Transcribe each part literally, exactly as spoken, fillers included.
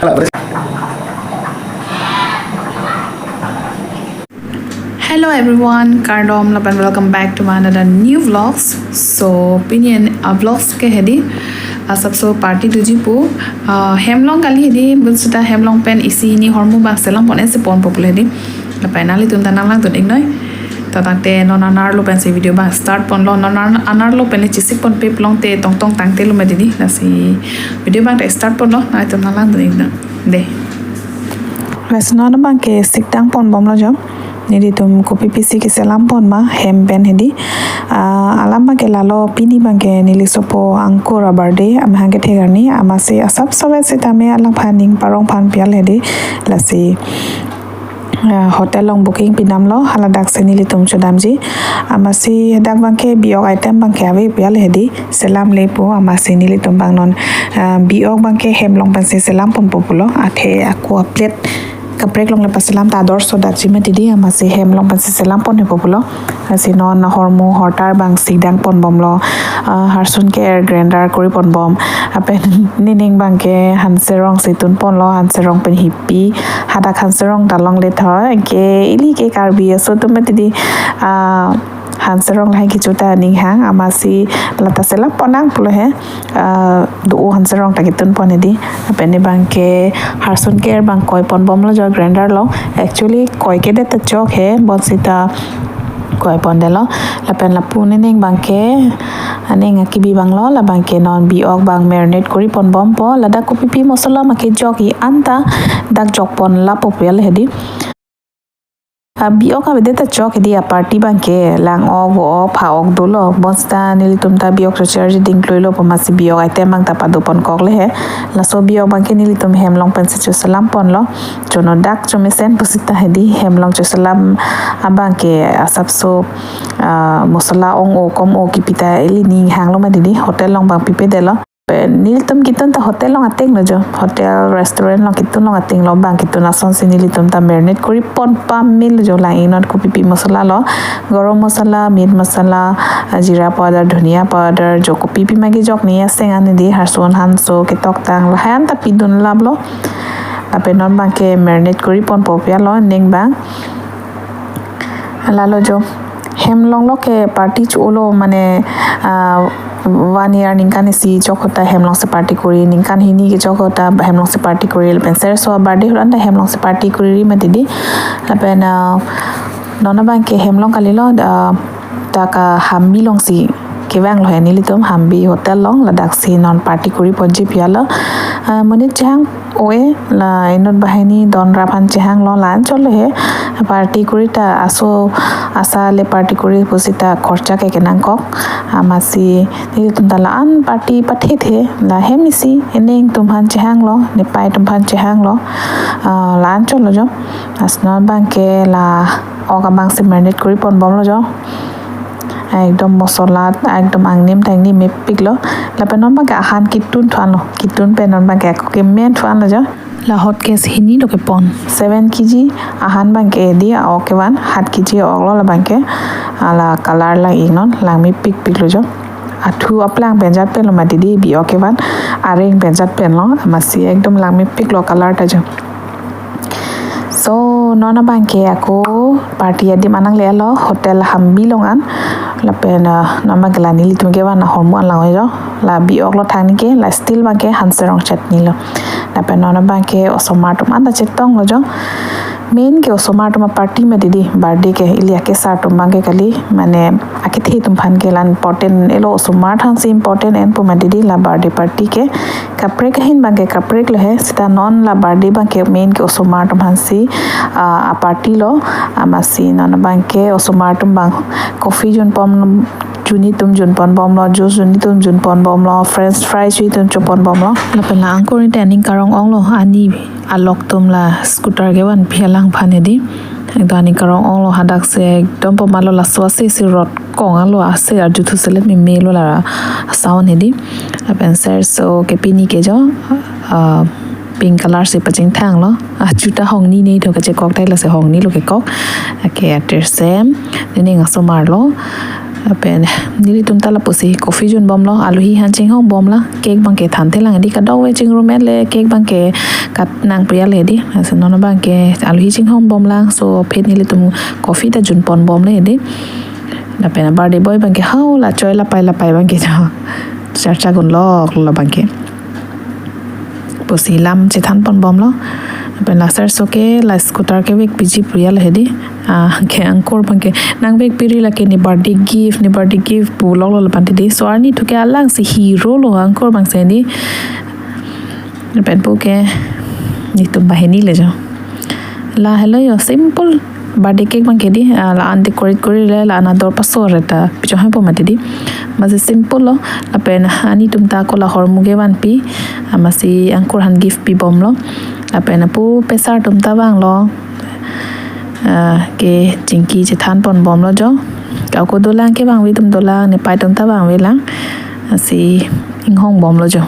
Hello everyone, kardom lapen welcome back to my another new vlogs. So pini a vlogs ke hedi, asapso party doji pu, ah, hem along kali hedi, bonsita hem along pen isi hini hormu bang selam pon ese ponpo pulo hedi. Lapen nanglitum ta nanglangdun iknoi. Ta tangte non anerlo pensi video bang start ponlo, non an-, anerlo pen le chesik ponpe pulote tongtong tangtelo mati hedi. Lasi video bang ta start ponlo, nanglitum nanglangdun iknoi. De. Lasi non abang ke sikdang ponbomlo jo. Nelitum kopi pisi keselam pon ma hem pen hedi. Ah, alam abang ke lalo, pini abang ke neli sopo angkur a-birthday, amahang kethek arni, amatsi asapso pen sitame alangphan ning parong phan pial hedi. Lasi, ah, hotel along booking pinamlo, haladaksi nelitum chodamji. Amatsi dak abang ke bi-ok item abang ke ave pial hedi. Selamle pu, amatsi nelitum abang non, ah, bi-ok abang ke hem along pensi selam ponpo pulo. Athe ako a-plate kaprek along le paselam ta ador so dakji mati hedi, amatsi hem along pensi selam ponpo pulo. Lasi non hormu hortar abang sikdang ponbomlo. Ah, harsun ke-er grinder kori ponbom. Lapen nening abang ke hanserong si tun ponlo, hanserong pen hipi. Hadak hanserong ta longle tho, ke ili ke Karbi aso atum mati hedi, ah, hanserong lahai kecho ta aning hang, amatsi lata selam pon nang pulo he, ah, do-o hanserong ta ketun pon hedi. Lapen ne abang ke harsun ke-er abang koi ponbomlo jo grinder along. Actually koi kedet ta chok he, bonsita koi pondetlo. Lapen lapu nening abang ke aning akibi abang lo, la abang ke non bi-ok abang marinate kori ponbompo, ladak kopi pi mosola ma kejok i-an ta dak jok pon lapo pulo hedi. Ah, bi-ok avedet ta chok hedi, a-party abang ke lang-ok, vo-ok, pha-ok dolo. Bonsita nelitum ta bi-ok chocharji ding kloilo pu amatsi bi-ok item abang ta pado ponkokle he. Laso bi-ok abang ke nelitum hem along pensi choselam ponlo. Chono dak chomesen pusita hedi hem along choselam abang ke asapso, ah, mosola ong-o kom-o kipi ta ili ning hanglo mati hedi, hotel along abang pipedetlo. Pen nelitum ketun ta hotel along atenglo jo. Hotel, restaurant along ketun along atenglo, abang ketun asonsi nelitum ta marinate kori pon pamelo jo, lang-iknon kopi pi mosola lo. Garam masala, meat masala, ah, jeera powder, dhania powder, jo kopi pi ma kejok ne aseng an hedi, harsun hanso, ketoktang, lahai an ta pidun laplo. Lapen non abang ke marinate kori ponpo pulo, ning abang. Lalo jo. Hem along lo ke party cho-olo mane, ah, one year ningkan isi chok ahut ta hem alongsi party kori, ningkan hini kechok ahut ta hem alongsi party kori, lapen serso birthday ahut an ta hem alongsi party kori mati hedi. Lapen, ah, non abang ke hem along kalilo, ah, dak, ah, Hampi alongsi kevanglo he nelitum, Hampi hotel along, ladaksi non party kori ponji pulo. Ah, monit chehang oi, la inut banghini don ra aphan chehanglo, la-an chotlo he. Party kori ta aso asa le party kori pusita khorcha ke kenangkok. Amatsi nelitum ta la-an party pathethe, la hem isi, ening atum aphan chehanglo, nepei atum aphan chehanglo. Ah, la-an chotlo jo. Lasi non abang ke la ok abangsi marinate kori ponbomlo jo. Ekdom mosola, ekdom angnim ta angnim mepiklo. Lapen non abang ke ahan ketun thu-anlo. Ketun pen non abang ke ako kemen thu-anlo jo. La hot case hini lo kepon. Seven K G ahan abang ke hedi, a-ok kevan, hat K G a-ok lo la abang ke. Ah, la color lang-iknon, lang mepikpiklo jo. Athu aplang pen jat penlo mati hedi, bi-ok kevan, areng pen jat penlo, amatsi ekdom lang mepiklo color ta jo. So, non abang ke ako party adim an nanglelo, hotel Hampi along an. Lapen, ah, non abang ke la nelitum kevan ahormu an lang-oi jo. La bi-ok lo thang ni ke, la still abang ke hanserong chutney lo. Lapen non abang ke osomar atum an ta chetonglo jo. Main ke osomar atum a-party mati hedi, birthday ke ili akesar atum abang ke kali, mane akethe atum aphan ke la important elo, osomar aphansi important enpo mati hedi la birthday party ke. Kaprek ahin abang ke kaprek lo he, sita non la birthday abang ke main ke osomar atum aphansi, ah, a-party lo, amatsi non abang ke osomar atum abang coffee junpon, chuni atum junponbomlo, juice chuni atum junponbomlo, french fry chuni atum choponbomlo. Lapen la angkur ni ta aning karong-onglo, ani alok atum la scooter kevanpi alangphan hedi. Ekdom aning karong-onglo, hadaksi ekdom pamalo, laso ase si rot kong alo, ase arjuthu selet memelo la sound hedi. Lapen serso ke pini ke jo, ah, pink color si pachingthanglo. Achu ta hongnine tho, kachekok tahai lasi hongnilo kekok. Ake atir sem, nening asomar lo. Lapen nelitum ta lapusi coffee junbomlo, alohi aphan chinghongbomlang, cake abangke thanthelang hedi, kadokave chingrum-et le cake abangke kat nangpriya le hedi. Lasi non abangke alohi chinghongbomlang, so aphi nelitum coffee ta junponbomle hedi. Lapen birthday boy abangke hau la choi lapai lapai abangke jo charcha gunloklo abangke. Pusi lam chethanponbomlo. Lapen la sir so ke la scooter kevekpiji priya le hedi. Ah, ke angkur abangke nangvekpiri, lake ne birthday gift, ne birthday gift puloklo lapu hedi. So arnithu ke alangsi hero lo angkur abangsi hedi. Lapen pu ke netum banghini le jo. La helo jo, simple birthday cake abangke hedi, ah, la-an decorate kori le, la-an ador paso re ta pichong hepo mati hedi. Amatsi simple lo, lapen netum ta ako la hormu kevanpi, amatsi angkur aphan gift pibomlo. Lapen lapu pesar atum ta vanglo, ah, ke chingki chethanponbomlo jo. Ako dolang, kevangve atum dolang, nepei atum ta vangvelang. Lasi inghongbomlo jo.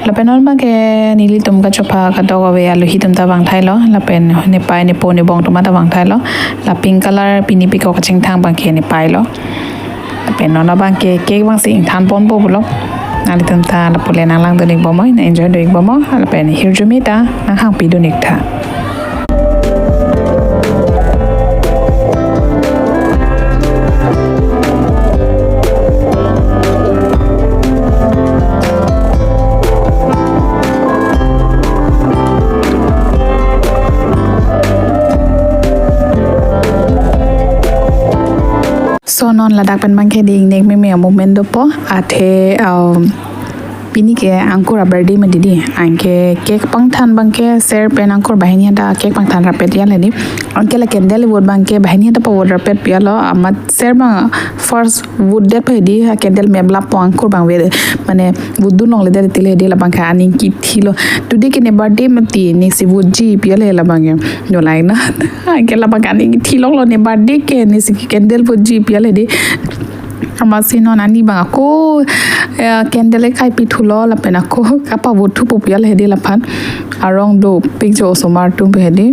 Lapen non abangke nelitum kachopha kadokave alohi atum ta vangthailo, lapen nepei nepo nebong atum ta vangthailo. La pink color pini piko kachingthang abangke nepeilo. Lapen non abangke cake abangsi ingthanponpo pulo. Nanglitum ta lapu le nanglangdun-ikbomnon, nang-enjoy dun-ikbomnon, lapen hirjume ta nanghangpidun-iktha. So non ladak pen abangke hedi ingnek meme a-moment dopo, athe, um, pini ke angkur a-birthday mati hedi. Anke cake pangthan abangke ser pen angkur banghini anta cake pangthan rapet ya le hedi. Anke la candle wood abangke banghini anta pavot rapet piya lo, amat ser abang first wood det pa hedi, a-candle meplappo, angkur abang ve, mane wood dunlongle det tile hedi, labangke aning kithilo. Today ke ne birthday mati, nesi votji piya le labangke. Dolai na. Anke labangke aning kithiloklo, ne birthday ke nesi candle votji piya le hedi. Amatsi non ani abang ako, eh, candle ekhai pithulo lapen ako kapavot thupo piya le hedi laphan. Arong dopik jo osomar atum pu hedi.